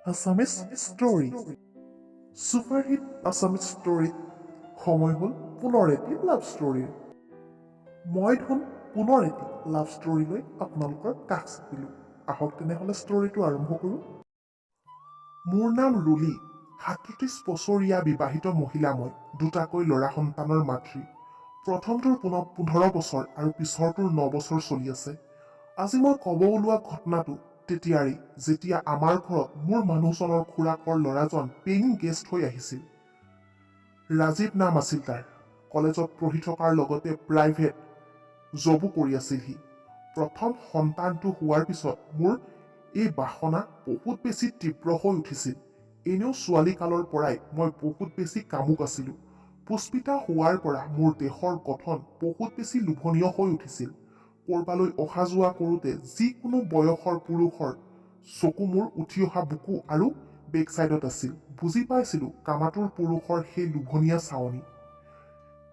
Assamese story. Superhit Assamese ষ্টৰীত সময় হ'ল পুনৰ এটি লাভ ষ্টৰীৰ। মই ধন পুনৰ এটি লাভ ষ্টৰী লৈ আপোনালোকৰ কাষ চাপিলোঁ। আহক তেনেহ'লে ষ্টৰীটো আৰম্ভ কৰোঁ। মোৰ নাম ৰুলি। 37 বছৰীয়া বিবাহিত মহিলা মই। দুটাকৈ ল'ৰা সন্তানৰ মাতৃ। প্ৰথমটোৰ 15 বছৰ আৰু পিছৰটোৰ 9 বছৰ চলি আছে। আজি মই ক'ব ওলোৱা ঘটনাটো তেতিয়াৰেই, যেতিয়া আমাৰ ঘৰত মোৰ মানুহজনৰ খুৰাকৰ ল'ৰাজন পেয়িং গেষ্ট হৈ আহিছিল। ৰাজীৱ নাম আছিল তাৰ। কলেজত পঢ়ি থকাৰ লগতে প্ৰাইভেট জবো কৰি আছিল সি। প্ৰথম সন্তানটো হোৱাৰ পিছত মোৰ এই বাসনা বহুত বেছি তীব্ৰ হৈ উঠিছিল। এনেও ছোৱালী কালৰ পৰাই মই বহুত বেছি কামুক আছিলোঁ। পুষ্পিতা হোৱাৰ পৰা মোৰ দেহৰ গঠন বহুত বেছি লোভনীয় হৈ উঠিছিল। ক'ৰবালৈ অহা যোৱা কৰোঁতে যিকোনো বয়সৰ পুৰুষৰ চকু মোৰ উঠি অহা বুকু আৰু বেক চাইডত আছিল। বুজি পাইছিলোঁ কামাতুৰ পুৰুষৰ সেই লোভনীয়া চাৱনি।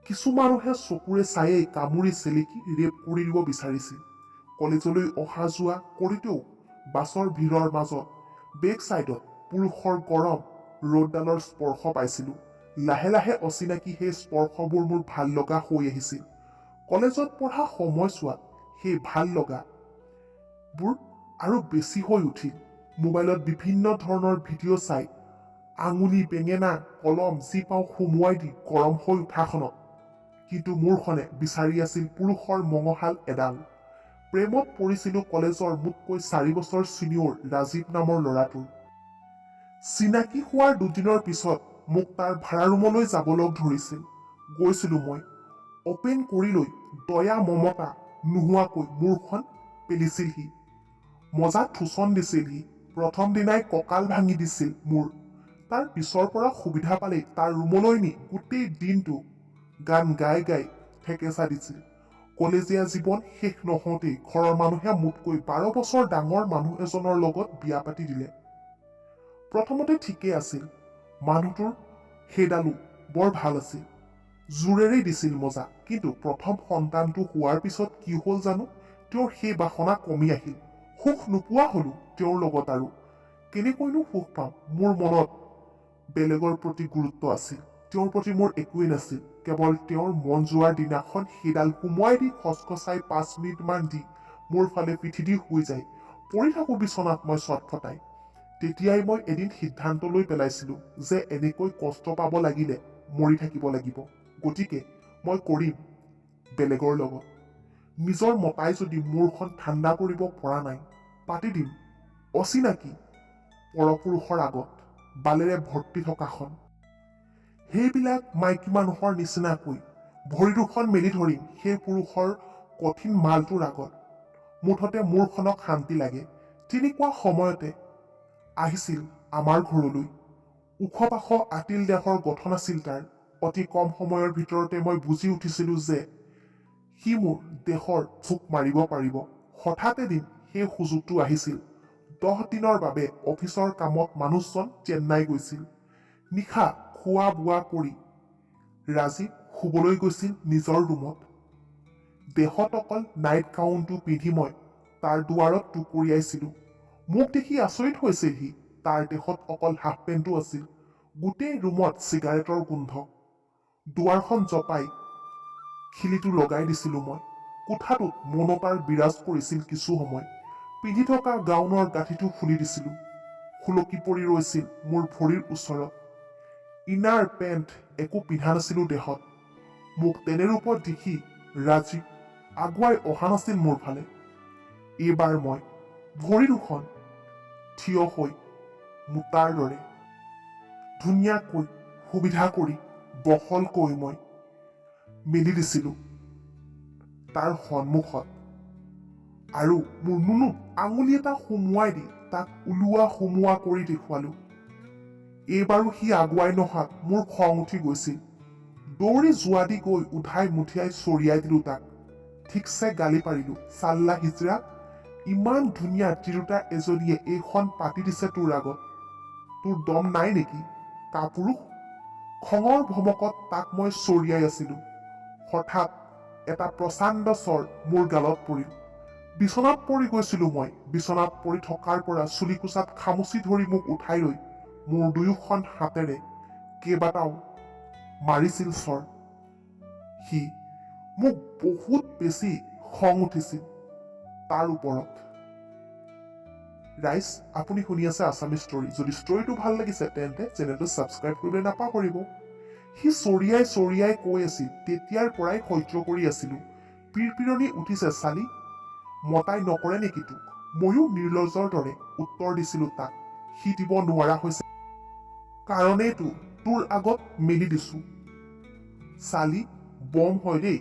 কিছু মানুহে চকুৰে চায়েই কামুৰি চেলেকি ৰেপ কৰি দিব বিচাৰিছিল। কলেজলৈ অহা যোৱা কৰোঁতেও বাছৰ ভিৰৰ মাজত বেক চাইডত পুৰুষৰ গৰম ৰ'দডালৰ স্পৰ্শ পাইছিলোঁ। লাহে লাহে অচিনাকি সেই স্পৰ্শবোৰ মোৰ ভাল লগা হৈ আহিছিল। কলেজত পঢ়া সময়ছোৱাত সেই ভাল লগাবোৰ আৰু বেছি হৈ উঠিল। মোবাইলত বিভিন্ন ধৰণৰ ভিডিঅ' চাই আঙুলি, বেঙেনা, কলম যি পাওঁ সুমুৱাই দি গৰম হৈ উঠাখনত কিন্তু মোৰখনে বিচাৰি আছিল পুৰুষৰ মঙহাল এডাল। প্ৰেমত পৰিছিলোঁ কলেজৰ মোতকৈ 4 বছৰ ছিনিয়ৰ ৰাজীৱ নামৰ ল'ৰাটোৰ। চিনাকি হোৱাৰ দুদিনৰ পিছত মোক তাৰ ভাড়া ৰুমলৈ যাব লগ ধৰিছিল। গৈছিলোঁ মই। অপেন কৰি লৈ দয়া মমতা নোহোৱাকৈ মোৰখন পেলিছিল সি। মজা থোচন দিছিল সি। প্ৰথম দিনাই কঁকাল ভাঙি দিছিল মোৰ। তাৰ পিছৰ পৰা সুবিধা পালেই তাৰ ৰুমলৈ নি গোটেই দিনটো গান গাই গাই থেকেচা দিছিল। কলেজীয়া জীৱন শেষ নহওঁতেই ঘৰৰ মানুহে মোতকৈ 12 বছৰ ডাঙৰ মানুহ এজনৰ লগত বিয়া পাতি দিলে। প্ৰথমতে ঠিকেই আছিল। মানুহটোৰ সেইডালো বৰ ভাল আছিল। জোৰেৰেই দিছিল মজা। কিন্তু প্ৰথম সন্তানটো হোৱাৰ পিছত কি হ'ল জানো, তেওঁৰ সেই বাসনা কমি আহিল। সুখ নোপোৱা হলো তেওঁৰ লগত। আৰু কেনেকৈনো সুখ পাম? মোৰ মনত বেলেগৰ প্ৰতি গুৰুত্ব আছিল, তেওঁৰ প্ৰতি মোৰ একোৱেই নাছিল। কেৱল তেওঁৰ মন যোৱাৰ দিনাখন সেইডাল সুমুৱাই দি খচখচাই 5 মিনিটমান দি মোৰ ফালে পিঠি দি শুই যায়। পৰি থাকোঁ বিচনাত মই ছটফটাই। তেতিয়াই মই এদিন সিদ্ধান্ত লৈ পেলাইছিলো যে এনেকৈ কষ্ট পাব লাগিলে মৰি থাকিব লাগিব। গতিকে মই কৰিম বেলেগৰ লগত। নিজৰ মতাই যদি মোৰখন ঠাণ্ডা কৰিব পৰা নাই, পাতি দিম অচিনাকি পৰপুৰুষৰ আগত বালেৰে ভৰ্তি থকাখন। সেইবিলাক মাইকী মানুহৰ নিচিনাকৈ ভৰি দুখন মেলি ধৰিম সেই পুৰুষৰ কঠিন মালটোৰ আগত। মুঠতে মোৰখনক শান্তি লাগে। তেনেকুৱা সময়তে আহিছিল আমাৰ ঘৰলৈ। ওখ পাখ আটিল দেহৰ গঠন আছিল তাৰ। অতি কম সময়ৰ ভিতৰতে মই বুজি উঠিছিলো যে সি মোৰ দেহৰ ভোক মাৰিব পাৰিব। হঠাৎ এদিন সেই সুযোগটো আহিছিল। 10 দিনৰ বাবে অফিচৰ কামত মানুহজন চেন্নাই গৈছিল। নিশা খোৱা বোৱা কৰি ৰাজীৱ শুবলৈ গৈছিল নিজৰ ৰুমত। দেহত অকল নাইট গাউনটো পিন্ধি মই তাৰ দুৱাৰত টুকুৰিয়াইছিলো। মোক দেখি আচৰিত হৈছিল সি। তাৰ দেহত অকল হাফ পেণ্টটো আছিল। গোটেই ৰুমত চিগাৰেটৰ গোন্ধ। দুৱাৰখন জপাই খিলিটো লগাই দিছিলো মই। কোঠাটোত মৌনতাৰ বিৰাজ কৰিছিল কিছু সময়। পিন্ধি থকা গাউনৰ গাঁঠিটো খুলি দিছিলো। সুলকি পৰি ৰৈছিল মোৰ ভৰিৰ ওচৰত। ইনাৰ পেণ্ট একো পিন্ধা নাছিলো দেহত। মোক তেনে ৰূপত দেখি ৰাজীৱ আগুৱাই অহা নাছিল মোৰ ফালে। এইবাৰ মই ভৰি দুখন থিয় হৈ মোটাৰ দৰে ধুনীয়াকৈ সুবিধা কৰি বহলকৈ মই মেলি দিছিলো তাৰ সন্মুখত আৰু মোৰ নুনুত আঙুলি এটা সুমুৱাই দি তাক ওলোৱা সোমোৱা কৰি দেখুৱালো। এইবাৰো সি আগুৱাই নহাত মোৰ খং উঠি গৈছিল। দৌৰি যোৱাদি গৈ উধাই মুঠিয়াই চৰিয়াই দিলো তাক। ঠিকছে গালি পাৰিলো, "চাল্লা হিজৰা, ইমান ধুনীয়া তিৰোতা এজনীয়ে এইখন পাতি দিছে তোৰ আগত, তোৰ দম নাই নেকি, কাপুৰুষ?" খঙৰ ভমকত তাক মই চৰিয়াই আছিলো, হঠাৎ এটা প্ৰচণ্ড চৰ মোৰ গালত পৰিল। বিচনাত পৰি গৈছিলোঁ মই। বিচনাত পৰি থকাৰ পৰা চুলিকোচাত খামুচি ধৰি মোক উঠাই লৈ মোৰ দুয়োখন হাতেৰে কেইবাটাও মাৰিছিল চৰ। সি মোক বহুত বেছি খং উঠিছিল তাৰ ওপৰত। ৰাইজ, আপুনি শুনি আছে আছামিজ ষ্টৰী। যদি ষ্টৰীটো ভাল লাগিছে তেন্তে চেনেলটো ছাবস্ক্ৰাইব কৰিবলৈ নাপাহৰিব। সি চৰিয়াই চৰিয়াই কৈ আছিল, তেতিয়াৰ পৰাই সহ্য কৰি আছিলোঁ। পিৰপিৰণি উঠিছে চালি, মতাই নকৰে নেকি তোক? ময়ো নিৰ্লজ্জৰ দৰে উত্তৰ দিছিলোঁ তাক। সি দিব নোৱাৰা হৈছে কাৰণেইতো তোৰ আগত মেলি দিছোঁ। চালি বম হয় দেই।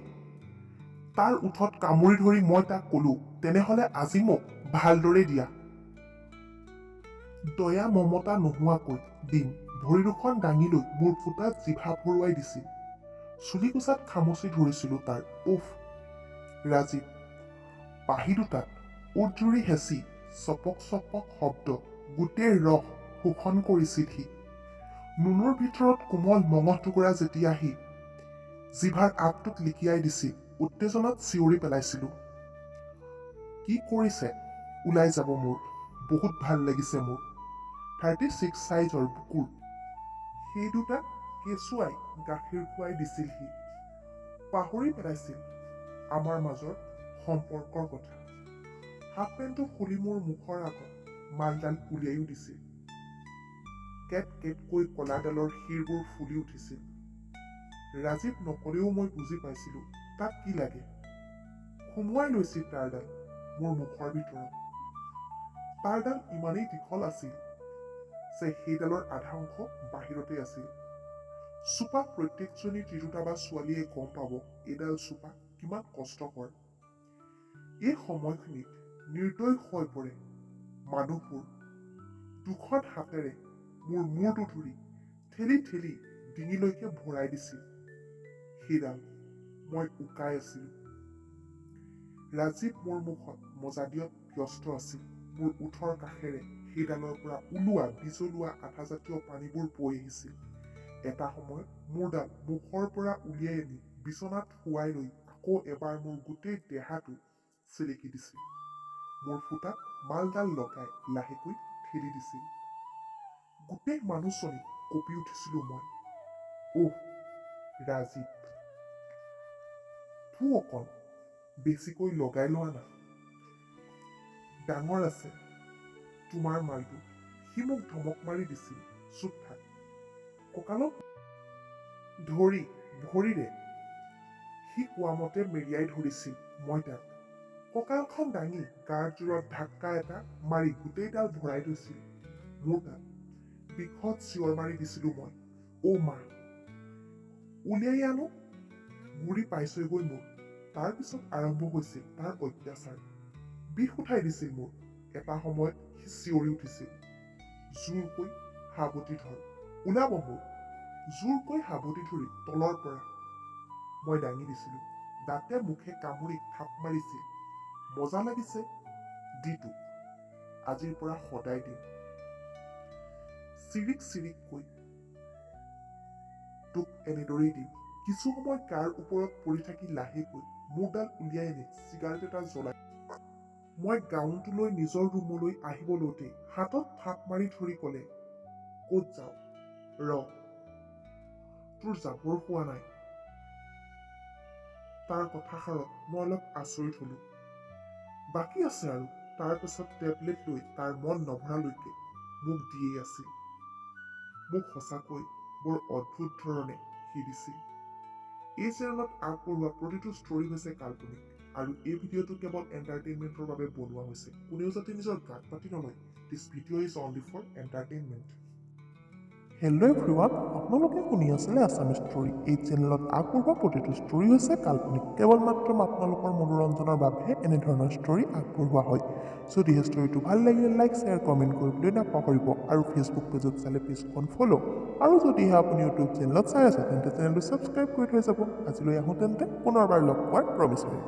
তাৰ ওঠত কামুৰি ধৰি মই তাক ক'লো, তেনেহ'লে আজি মোক ভালদৰে দিয়া, দয়া মমতা নোহোৱাকৈ দিম। ভৰি দুখন দাঙি লৈ মোৰ ফুটাত জিভা ভৰুৱাই দিছিল। চুলিকোচাত খামুচি ধৰিছিলোঁ তাৰ। উফ ৰাজীৱ, পাহি দুটাত ওঠ জুৰি হেঁচি চপক চপক শব্দ গোটেই ৰস শোষণ কৰিছিল সি। নুনুৰ ভিতৰত কোমল মঙহ টুকুৰা যেতিয়া সি জিভাৰ আগটোত লিকিয়াই দিছিল, উত্তেজনাত চিঞৰি পেলাইছিলোঁ। কি কৰিছে ওলাই যাব মোৰ, বহুত ভাল লাগিছে মোৰ। 36 চাইজৰ বুকুৰ সেই দুটা কেঁচুৱাই গাখীৰ খুৱাই দিছিল সি। পাহৰি পেলাইছিল আমাৰ মাজৰ সম্পৰ্কৰ কথা। হাফ পেণ্টটো খুলি মোৰ মুখৰ আগত মালডাল উলিয়াইও দিছিল। কেট কেটকৈ কলাডালৰ শিৰবোৰ ফুলি উঠিছিল। ৰাজীৱ নকলেও মই বুজি পাইছিলোঁ তাক কি লাগে। সুমুৱাই লৈছিল তাৰডাল মোৰ মুখৰ ভিতৰত। তাৰডাল ইমানেই দীঘল আছিল যে সেইডালৰ আধা অংশ বাহিৰতে আছিল। চোপা প্ৰত্যেকজনী তিৰোতা বা ছোৱালীয়ে গম পাব এইডাল চোপা কিমান কষ্টকৰ। এই সময়খিনিত নিৰ্দয় হৈ পৰে মানুহবোৰ। দুখন হাতেৰে মোৰ মূৰটো ধৰি ঠেলি ঠেলি ডিঙিলৈকে ভৰাই দিছিল সেইডাল। মই উকাই আছিলো। ৰাজীৱ মোৰ মুখত মজা দিয়াত ব্যস্ত আছিল। মোৰ ওঠৰ কাষেৰে সেইডালৰ পৰা ওলোৱা বিজলুৱা আঠাজাতীয় পানীবোৰ বৈ আহিছিল। এটা সময়ত মোৰডাল মুখৰ পৰা উলিয়াই আনি বিচনাত শুৱাই লৈ আকৌ এবাৰ মোৰ গোটেই দেহাটো চেলেকি দিছিল। মোৰ ফুটাত মালডাল লগাই লাহেকৈ ঠেলি দিছিল। গোটেই মানুহজনী কঁপি উঠিছিলো মই। অহ ৰাজীৱ, থু অকণ বেছিকৈ লগাই লোৱা না, ডাঙৰ আছে তোমাৰ মালটো। সি মোক ধমক মাৰি দিছিল, চুপ থাক। কঁকালত ধৰি ভৰিৰে সি কোৱা মতে মেৰিয়াই ধৰিছিল মই তাক। কঁকালখন দাঙি গাৰ জোৰত ধাক্কা এটা মাৰি গোটেইডাল ভৰাই থৈছিল মোৰ তাত। বিষত চিঞৰ মাৰি দিছিলো মই, অ' মা, উলিয়াই আনো। গুৰি পাইছেগৈ মোৰ। তাৰপিছত আৰম্ভ হৈছিল তাৰ অত্যাচাৰ। বিষ উঠাই দিছিল মোৰ। এটা সময়ত সি চিঞৰি উঠিছিল, জোৰকৈ সাৱটি ধৰ, ওলাব মোৰ। জোৰকৈ সাৱটি ধৰি তলৰ পৰা মই দাঙি দিছিলো। দাঁতে মুখে কামুৰি থাপ মাৰিছিল। মজা লাগিছে দি তোক, আজিৰ পৰা সদায় দিম। চিৰিক চিৰিককৈ তোক এনেদৰেই দিম। কিছু সময় গাৰ ওপৰত পৰি থাকি লাহেকৈ মোৰডাল উলিয়াই আনি চিগাৰেট এটা জ্বলাই মই গাউনটো লৈ নিজৰ ৰুমলৈ আহিব লওঁতে হাতত থাপ মাৰি ধৰি ক'লে, ক'ত যাওঁ ৰ, তোৰ যাবৰ হোৱা নাই। তাৰ কথাষাৰত মই অলপ আচৰিত হলো। বাকী আছে আৰু। তাৰ পিছত টেবলেট লৈ তাৰ মন নভৰালৈকে মোক দিয়েই আছিল। মোক সঁচাকৈ বৰ অদ্ভুত ধৰণে সি দিছিল। এই চেনেলত আগবঢ়োৱা প্ৰতিটো ষ্টৰী হৈছে কাল্পনিক আৰু এই ভিডিঅ'টো কেৱল এণ্টাৰটেইনমেণ্টৰ বাবে বনোৱা হৈছে। কোনেও যাতে নিজৰ গাত পাতি নলয়। This video is only for entertainment. Hello everyone, আপোনালোকে শুনি আছিলে আছামিজ ষ্টৰী। এই চেনেলত আগবঢ়োৱা প্ৰতিটো ষ্টৰী হৈছে কাল্পনিক। কেৱল মাত্ৰ আপোনালোকৰ মনোৰঞ্জনৰ বাবেহে এনেধৰণৰ ষ্টৰী আগবঢ়োৱা হয়। যদিহে ষ্টৰীটো ভাল লাগিলে লাইক, শ্বেয়াৰ, কমেণ্ট কৰিবলৈ নাপাহৰিব আৰু ফেচবুক পেজত চালে পেজখন ফ'ল' আৰু যদিহে আপুনি ইউটিউব চেনেলত চাই আছে তেন্তে চেনেলটো ছাবস্ক্ৰাইব কৰি থৈ যাব। আজিলৈ আহোঁ তেন্তে, পুনৰবাৰ লগ পোৱাৰ প্ৰমিচেৰে।